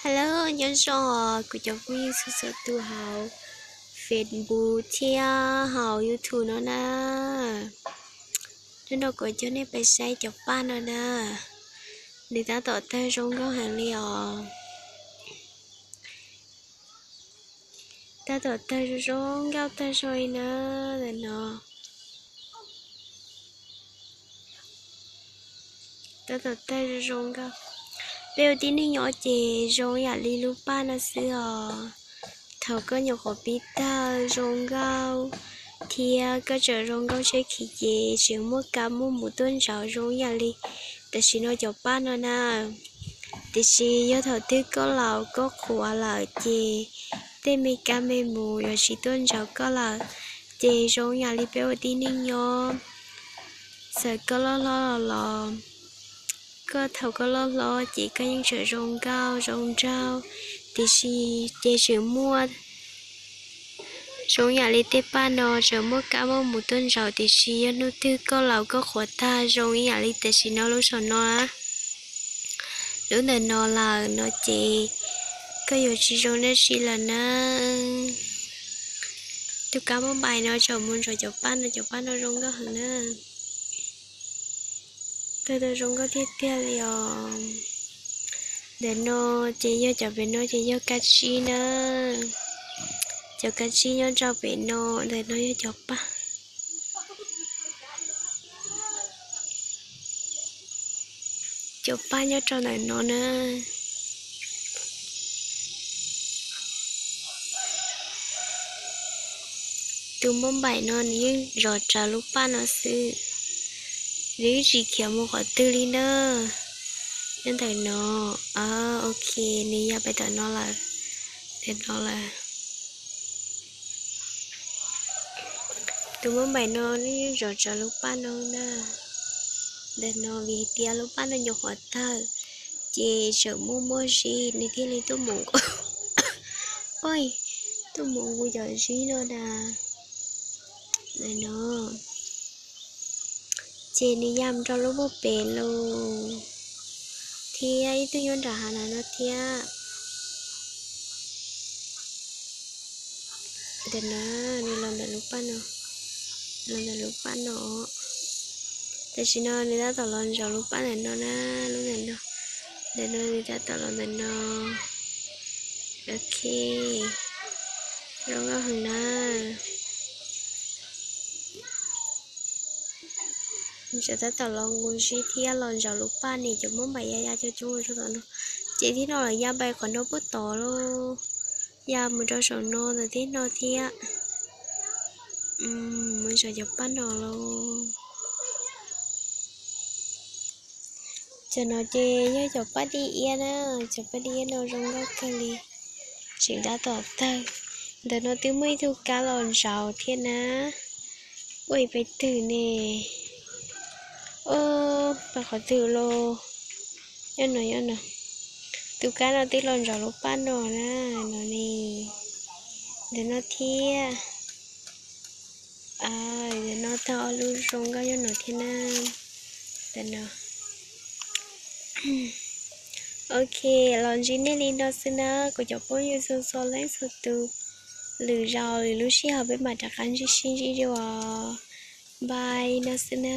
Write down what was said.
Hello, nyob zoo kuv cov phooj ywg txhua txhua tus hauv Facebook thiab hauv YouTube no na. Hnub no kuv coj nej pais saib cov paj no na. Nws tab tom tawg zoo nkauj heev li os. Tab tom tawg zoo zoo nkauj tag zog li na, ntawm no. Tab tom tawg zoo zoo nkauj. Peb ua tib neeg nyob ces zoo yam li lub paj no xwb os. Thaum koj nyuam qhuav pib tawg zoo nkauj thiab koj tseem zoo nkauj tsheb khiv ces tseem muaj kab muaj mus tuaj ntsaum zoo yam li tam sim no cov paj no na. Tiam sis yog thaum twg koj laus koj qhuav lawm ces tej me kab me mus yuav tsis tuaj ntsaum koj lawm. Ces zoo yam li peb ua tib neeg nyob, txawm koj loj hlob los los, koj thaum koj loj hlob ces koj yeej tseem zoo nkauj zoo nraug, tiam sis ces tseem muaj zoo yam li tej paj no tseem muaj kab muaj mus tuaj ntsaum, tiam sis yog hnub twg koj laus koj qhuav tag zoo ib yam li tam sim no lub saum no, lub ntawm no lawm no ces koj yuav tsis zoo dab tsi lawm na. Tus kab muaj npaim no tseem mus ntsaum cov paj no, cov paj no zoo nkauj heev na. Tawg tau zoo nkauj tiag tiag li os. Ntawm no ces yog cov pem no ces yog kab tsib na. Cov kab tsib nyob rau pem no, ntawm no yog cov paj. Cov paj nyob rau ntawm no na. Tus muaj npaim no nws yeej zov rawv lub paj no xwb, nws yeej tsis khiav mus qhov twg li na. Nyob ntawm no, ok, nws ya pais tom no lawm, ntawm no lawm. Tus muaj npaim no nws yeej zov rawv lub paj no na. Ntawm no vim tias lub paj no nyuam qhuav tawg, ces tseem muaj muaj zib nws thiaj li tuaj mus nqus, tuaj mus nqus cov zib no na. Ntawm no ces nws ya mus rau lub pem lawm, thiab ib tug nyob nram hav no thiab. Ntawm no, nws los ntawm lub paj no, los ntawm lub paj no. Tam sim no nws tab tom los ntsaum lub paj ntawm no na, lub ntawm no. Ntawm no nws tab tom los ntawm no. Ok, zoo nkauj heev na. Nws tab tom los nqus zib thiab los ntsaum lub paj ne, cov muaj npaim ya ya coob coob rau tom no. Ces thib no lawv ya pais qhov no puag tod lauj, ya mus rau saum no ntawm thib no thiab. Mus ntsaum cov paj no lauj. Cov no ces yog cov paj dib iab na, cov paj dib iab no zoo nkauj kawg li, tseem tab tom tawg. Ntawm no twb muaj ib tug kab los ntsaum thiab na. Ua ib pais twg ne? Ua pais qhov twg lauj? Nyob no, nyob no. Tus kab no twb los ntsaum lub paj no na, no ne. Ntawm no thiab. Ntawm no tau ob lub zoo nkauj nyob no thiab na. Ntawm no. Ok, los ntsib nej li no xwb na kuv cov phooj ywg txhua txhua leej txhua tus. Lwm zaus lwm lub sij hawm peb mam rov qab ntsib sib ntsib dua. Bye no xwb na.